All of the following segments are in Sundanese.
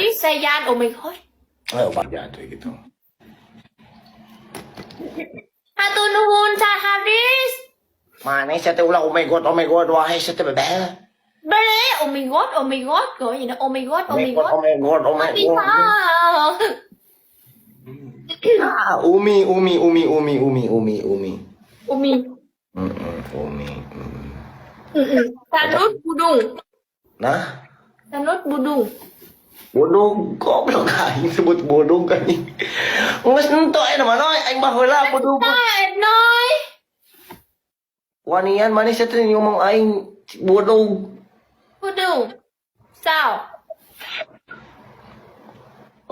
Haris Sayan, oh my God. Oh, banyak tuh gitu. Hatur nuhun sa Haris. Mana saya teh ulah oh my god, wahai saya teh bebel. Bele, oh my God, oh my God, gọi gì nữa, oh my God, oh my God. Oh my god, oh my พี่ god. ฟ้า Ah, Umi, Umi, Umi, Umi, Umi, Umi, Umi. อุมี Umi. อืมอืมซานุดบูดุง Nah, ซานุดบูดุง bodoh goblok aing sebut bodoh anjing. Geus entok aya mah noy, aing baheula bodoh. ได้น้อย Wanian maneh sia teh ngomong aing bodoh. บูดุงเศร้า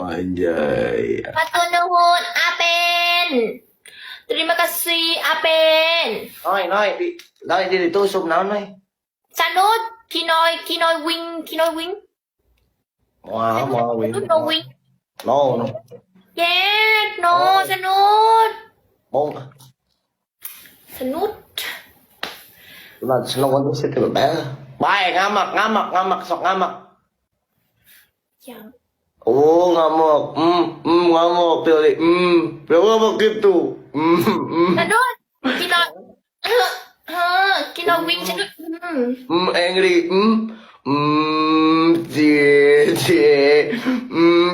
Anjay. มาตุนุนอาเป็น terima kasih อาเป็น Noy, noy, di, noy di ditusuk naon noy? ซานุดคีนอยคีนอยวิงคีนอยวิง Moal, moal win. ซานุดโนวิง No, no. เย้โนซานุด Mau สนุด lah seneng waktu situ bebel. Baik, ngamak, ngamak, ngamak, sok ngamak. อย่าง Oh, ngamuk. Ngamuk pilih. Pilih ngamuk gitu. สนุดคีนอยเออเออคีนอยวิงสนุดอืม Angry. Cie, cie.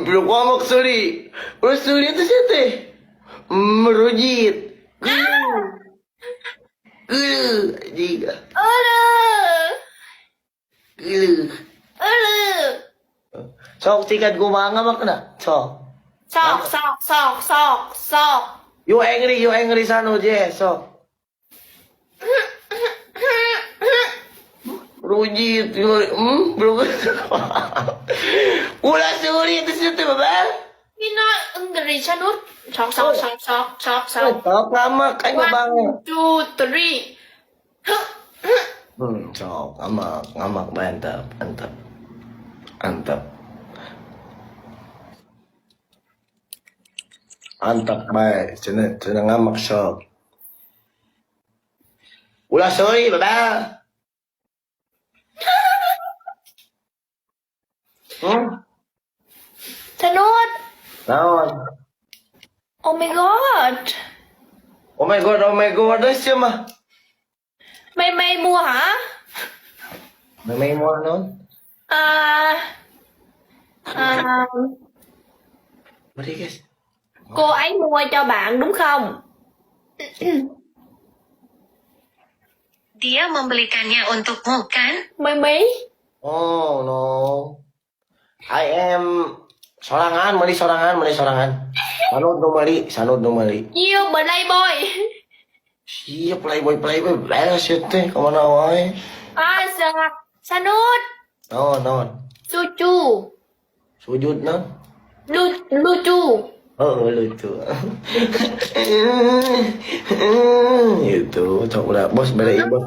Pilih ngamuk suri. Terus suri itu sih teh. Merujit. Gulu. Gulu. Jika. เออเลย Gulu. เออเลย Sok sikat kumaha ngamak na. Sok. ซอกซอกซอกซอกซอก You angry sanu je, sok. Rujit, belum. Ulah suri itu sih tuh, Babel. พี่น้อยอังกฤษชนุดซอกซอกซอกซอกซอกซอก Sok ngamak, aing mah one banget. Two, three. ฮึฮึ Sok ngamak, ngamak mantap, mantap. Mantap. Mantap bae, cenah cenah ngamak sok. Ulah suri, Babel. ชนุด Naon? Oh my God. Oh my God, oh my God, sia mah. ไม่ไม่มัวหา Memang mau naon? อ่าอ่า Mari guys. Cô ấy mua cho bạn đúng không? Dia membelikannya untukmu kan? Mấy mấy. Oh no. I am sorangan, meuli sorangan, meuli sorangan. Sanud nu meuli, sanud nu meuli. Yêu Playboy. Sia playboy playboy beres sia teh ka mana wae. À, Sanut. Naon naon. Cucu. Sujud naon? Lucu. Oh, lucu. Gitu, cok udah bos bere ieu, bos.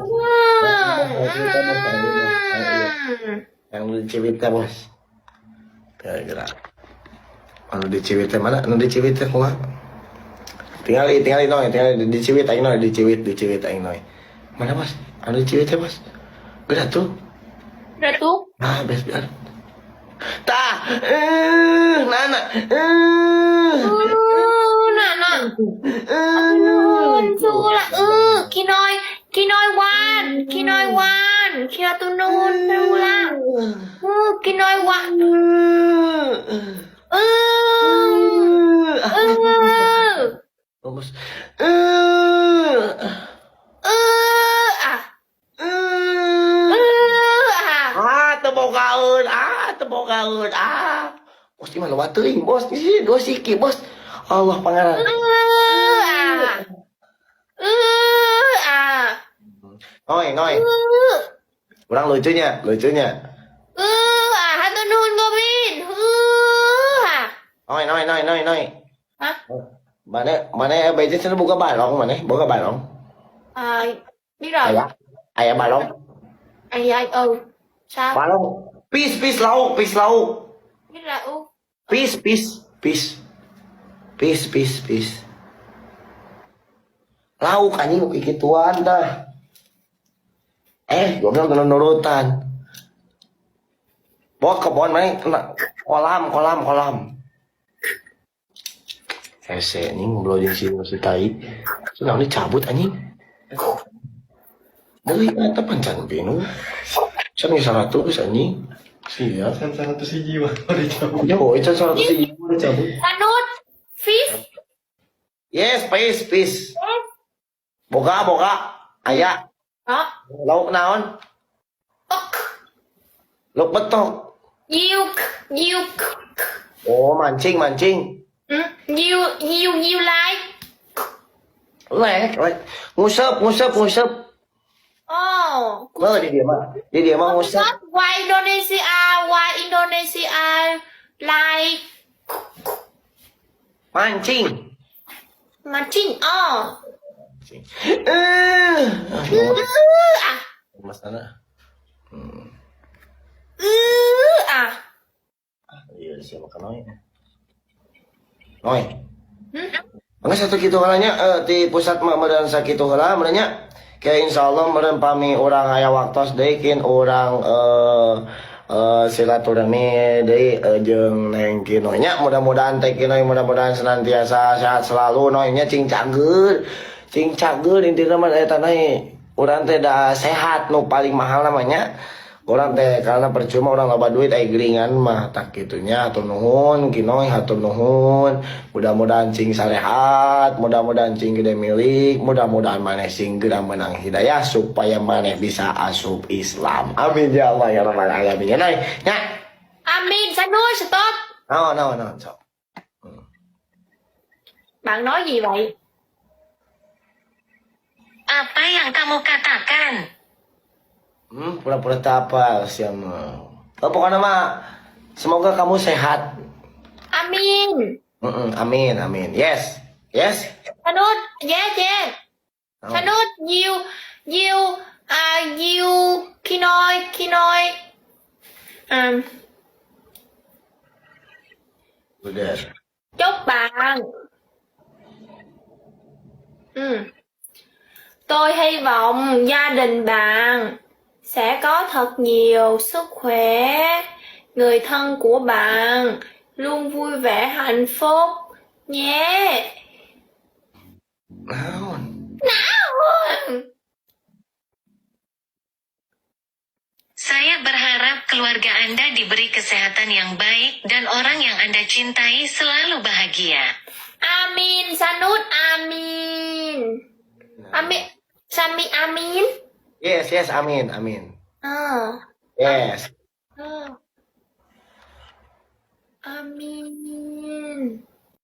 Yang nu diciwit teh, bos. Kira-kira. Anu diciwit teh mana? Anu diciwit teh kumaha? Tingali, tingali noy, tingali diciwit aing noy, diciwit, diciwit aing noy. Mana bos? Anu diciwit teh, bos. Geura tuh. Udah tuh. Ah, bes biar. Tah, eh, nana, eh, Nè nè. eh. Su là ừ, Kinoi, Kinoi one, Kinoi one, Kinoi tu nun, tu la. Ừ, Kinoi one. Ừ. Ừ. Bos. Eh, Ừ à. eh. Ừ à. Ah, teu bogaeun, ah, teu bogaeun, ah. Bos di mana loba teuing, bos. Ih, dua siki, bos. Allah pangeran. Ừ à. Ừ à. Noy, noy. Ừ. Kurang lucunya, lucunya. Ừ à, hatur nuhun Gobin. Ừ à. Noy, noy, noy, noy, noy. Hah? Mana mana beja cenah boga balong mana? Boga balong. À, biết rồi. Aya, aya balong. Ai ai ừ. Sao? Balong. Pis, pis lauk, pis lauk. Biết là u. Pis, pis, pis. Pis, pis, pis. Lauk anjing nu kikituan dah. Eh, goblok nurutan. Bawa kebon mana kena kolam kolam kolam. Hese anjing ngobrol jeung si si tai. Cenah ini cabut anjing. Deui eta pan can pinu. Can geus 100 anjing. Sia. Can 100 hiji mah dicabut. Yo, itu 100 hiji udah cabut. Sanut fish. Yes, peace, peace. Boga, boga. Aya. Đó. Lauk naon? Ok. Lauk betok. You you. Oh, mancing, mancing. Ừ. You you you like. Lek, lek. Ngusep, ngusep, ngusep. Oh. Oh, di dia mah. Di dia mah ngusep. Why Indonesia? Why Indonesia like Mancing. mancing? Oh. Eh. Ah. Mas Ana. Ah. Iya, siapa kan Noy? Noy. Hmm? Enggak satu kitu heula nya di pusat mah meureun sakitu heula meureun nya. Kayak insyaallah meureun pami urang aya waktos deui kin urang silaturahmi deui jeung Neng Kinoy nya. Mudah-mudahan Teh Kinoy mudah-mudahan senantiasa sehat selalu Noy nya, cing cageur. Cing cageur intina mah eta Noy. Urang teh da sehat nu paling mahal namanya. Urang teh karena percuma urang loba duit ai geringan mah tak kitunya. Hatur nuhun Kinoy, hatur nuhun. Mudah-mudahan cing sarehat, mudah-mudahan cing gede milik, mudah-mudahan maneh sing geura menang hidayah supaya maneh bisa asup Islam. Amin ya Allah ya rabbal alamin. Ya Noy, nya. Amin. Sanut stop. Naon naon naon sok. Bạn nói gì vậy? Apa yang kamu katakan? Pura-pura tak apa siapa. Oh, pokoknya mah semoga kamu sehat. Amin. Amin, amin. Yes. Yes. Sanut, yeah. Naon? Sanut, you you you Kinoy Kinoy Udah. Chúc bạn. Ừ. Tôi hy vọng gia đình bạn sẽ có thật nhiều sức khỏe, người thân của bạn luôn vui vẻ hạnh phúc nhé. Naon? Naon? Saya berharap keluarga Anda diberi kesehatan yang baik dan orang yang Anda cintai selalu bahagia. Amin, Sanut, amin. Amin, Sami amin. Yes, amin, amin. Ờ, Yes. ờ. Amin.